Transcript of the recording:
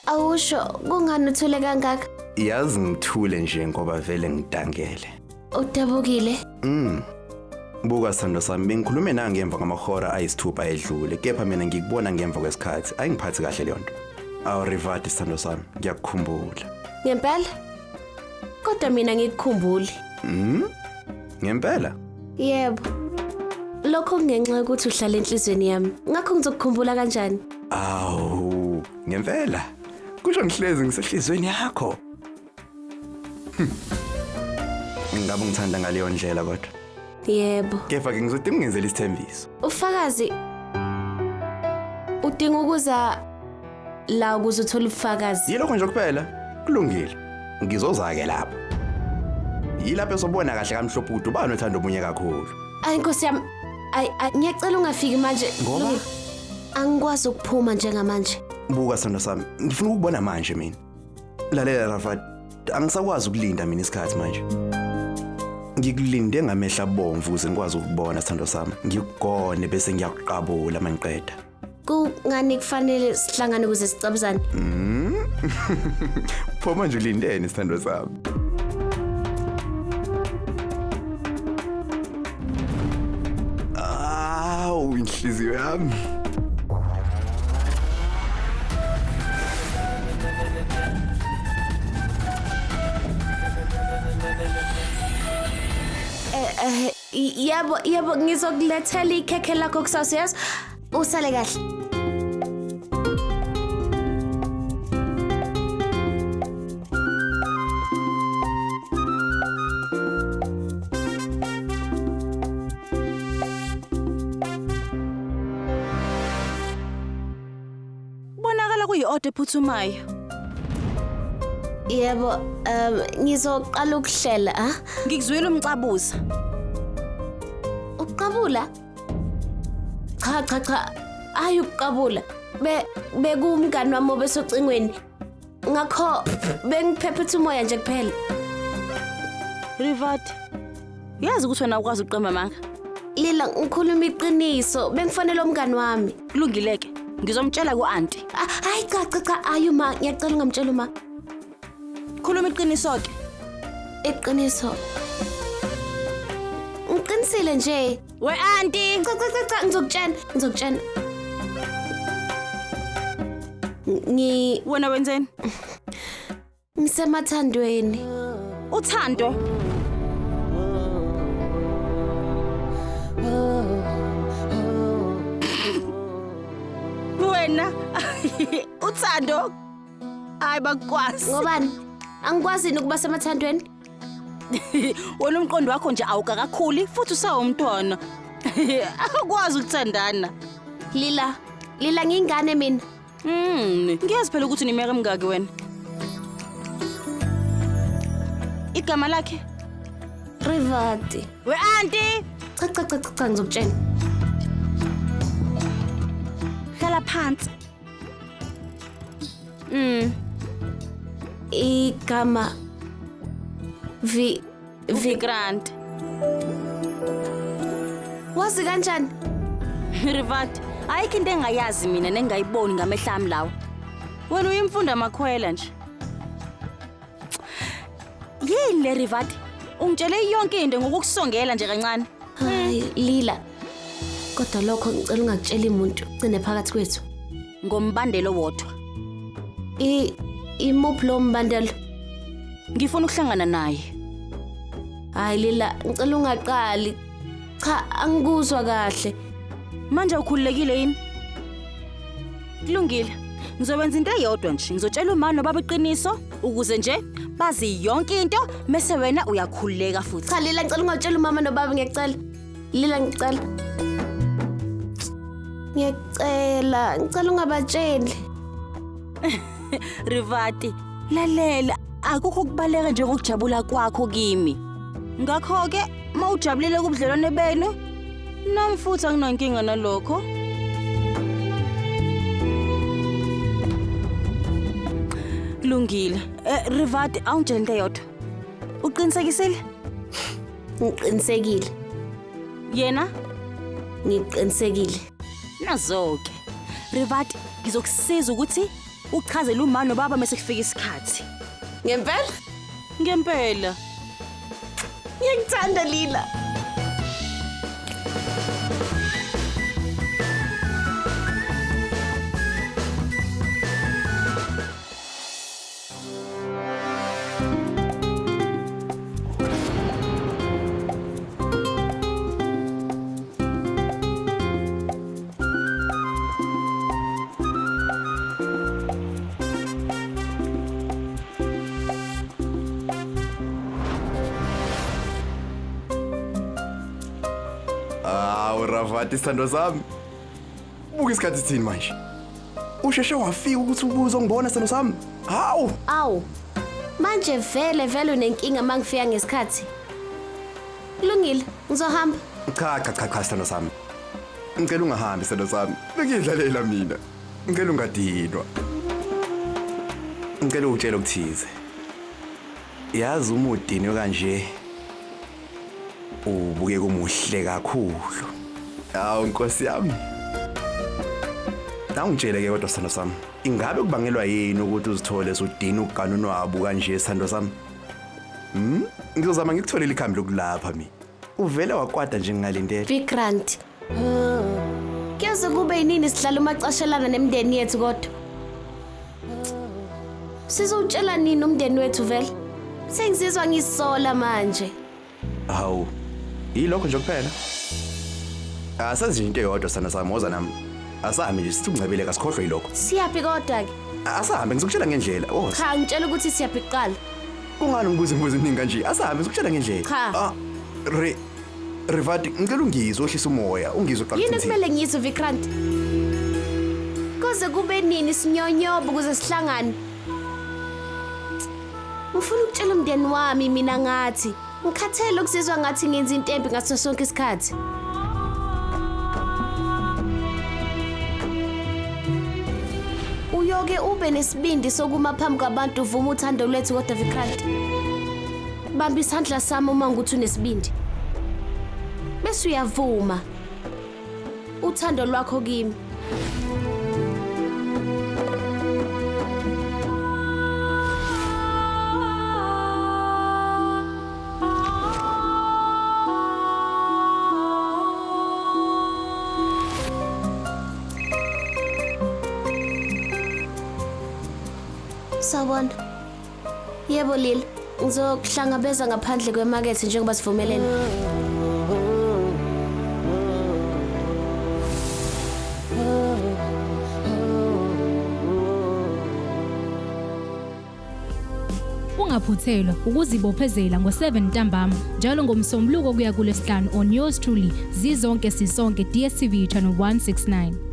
Awusho kungani uthule kangaka? Yazi ngithule nje ngoba vele ngidangele. Udabukile? Buka sithando sami, bengikhulume na ngemva kwamahora ayisithupha edlule, kepha mina ngikubona ngemva kwesikhathi. Ayingiphathi kahle leyo nto. Awu Rivati sithando sami, ngiyakukhumbula. Ngempela? Kodwa mina ngikukhumbuli. Ngempela? Yebo. Lokho kungenxa yokuthi uhlala enhlizweni yami. Ngakho ngizokukhumbula kanjani? Awu, ngempela. Kusho ngihlezi ngisehlizweni yakho. Ngabe ungithanda ngaleyo ndlela kodwa. Yebo. Kepha ke ngizothi ngingenzele isithembiso. Ufakazi udinga ukuza la ukuze uthole ubufakazi. Yilokho nje kuphela. Kulungile. Ngizoza-ke lapho. Yilapho esobona kahle kamhlophe ukuthi ubani othanda omunye kakhulu. Ayi Nkosi yami. Ayi ayi, ngiyacela ungafiki manje. Ngoba? Lungile. Angikwazi ukuphuma njengamanje. Buka sithando sami, ngifuna ukubona manje mina. Lalela Rafat, angisakwazi ukulinda mina isikhathi manje. Ngikulinde ngamehla abomvu ukuze ngikwazi ukubona sithando sami. Ngikugone bese ngiyakuqabula mangiqeda. Kungani kufanele sihlangane ukuze sicabuzane? Pho manje ulindeni sithando sami? Awu inhliziyo yami. Yebo, yebo ngizokulethela ikhekhe lakho kusasa yazi. Usale kahle. Kubonakala kuyi-order ephuthumayo. Yebo, ngizoqala ukuhlela, ah? Ngikuzwile umcabuza. Ukuqabula? Cha cha cha. Ayi ukuqabula. Be bekumngani wami obesocingweni. Ngakho bengiphephetha umoya nje kuphela. Rivat. Yazi ukuthi wena ukwazi ukuqamba amanga. Lila ngikhuluma iqiniso, bengifanele umngani wami. Kulungile ke. Ngizomtshela ku-anti. Ah, Hayi cha cha cha, ayi uma ngiyacela ungamtshela uma. Khuluma iqiniso ke. Iqiniso. Ngiqinisile nje. We anti. Cha cha cha cha ngizokutshela, ngizokutshela. Ngi Wena wenzeni? ngisemathandweni. Uthando. Wena uthando. Hayi bakwazi. Ngobani? Angikwazi yini ukuba semathandweni? Wena umqondo wakho nje awukakakhuli futhi usawumntwana. Awukwazi ukuthandana. Lila, Lila ngingane mina. Ngiyazi phela ukuthi uneminyaka emingaki wena. Igama lakhe? Rivati. We anti, Cha cha cha cha cha ngizokutshela. hlala phansi. Igama V V Grant. Wazi kanjani? Rivat, ayikho into engayazi mina nengayiboni ngamehla ami lawo. Wena uyimfunda makhwela nje. Yini le Rivat? Ungitshele yonke into ngokukusongela nje kancane. Hayi Lila. Kodwa lokho ngicela ungakutsheli umuntu. Gcine phakathi kwethu. Ngombandelo wodwa. I imuphi lo mbandelo? Ngifuna ukuhlangana naye. Hayi Lila, ngicela ungaqali. Cha, angikuzwa kahle. Manje ukhululekile yini? Kulungile. Ngizokwenza into eyodwa nje. Ngizotshela uma nobaba iqiniso ukuze nje bazi yonke into mese wena uyakhululeka futhi. Cha Lila, ngicela ungatsheli umama nobaba ngiyacela. Lila ngicela. Ngiyacela, ngicela ungabatsheli. Rivati, lalela, akukho ukubaleka njengokujabula kwakho kimi. Ngakho ke, mawujabulile kubudlelwane benu, nami futhi anginankinga nalokho. Kulungile. Rivati, awungitshele into eyodwa. Uqinisekisile? Ngiqinisekile. Yena? Ngiqinisekile. Nazo-ke. Rivati, ngizokusiza ukuthi Uchazele uma nobaba mase kufika isikhathi. Ngempela? Ngempela. Ngiyakuthanda Lila. Awu Ravati sithando sami. Buka isikhathi sithini manje? Usheshe wafika ukuthi ubuzongibona sithando sami. Hawu! Awu. Manje vele vele unenkinga mangifika ngesikhathi. Kulungile, ngizohamba. Cha cha cha cha sithando sami. Ngicela ungahambi sithando sami. Bengidlalela mina. Ngicela ungadinwa. Ngicela ukutshela okuthize. Yazi uma udinwe kanje ubukeka umuhle kakhulu. Hawu Nkosi yami. Awungitshele ke kodwa sithando sami. Ingabe kubangelwa yini ukuthi uzithole usudina ukuganunwabu kanje sithando sami? Ngizozama ngikutholele ikhambi lokulapha mina. Uvele wakwata nje ngingalindele. Vikrant. Kuyoze kube yinini sihlala umacashelana nemindeni yethu kodwa? Sizowutshela nini umndeni wethu vele? Sengizizwa ngisola manje. Hawu. Yilokho nje kuphela. Asazi nje into eyodwa sithando sami, woza nami. Asahambe nje sithi ungcebeleka sikhohlwe yilokho. Siyaphi kodwa ke? Asahambe ngizokutshela ngendlela. Oh, Cha, ngitshela ukuthi siyaphi kuqala. kungani ngibuza imibuzo eminingi kanje? Asahambe ngizokutshela ngendlela. Cha. Ah, Re Rivati, ngicela ungizwe wehlisa umoya, ungizwe uqala Yini ukuthi kumele ngiyizwe Vikrant? Koze kube nini sinyonyoba ukuze sihlangane? Ngifuna ukutshela umndeni wami mina ngathi ngikhathele ukusizwa ngathi ngenza into embi ngaso sonke isikhathi. Uyoke ube nesibindi sokuma phambi kwabantu uvume uthando lwethu kodwa Vikrant. Bamba isandla sami uma ngukuthi unesibindi. Bese uyavuma uthando lwakho kimi. Sawubona. Yebo Lila, ngizokuhlangabeza ngaphandle kwemakethe njengoba sivumelene. Ungaphuthelwa ukuzibophezela ngo-7 ntambama njalo ngomsombuluko kuya kulwesihlanu on yours truly zizonke sisonke DStv channel 169.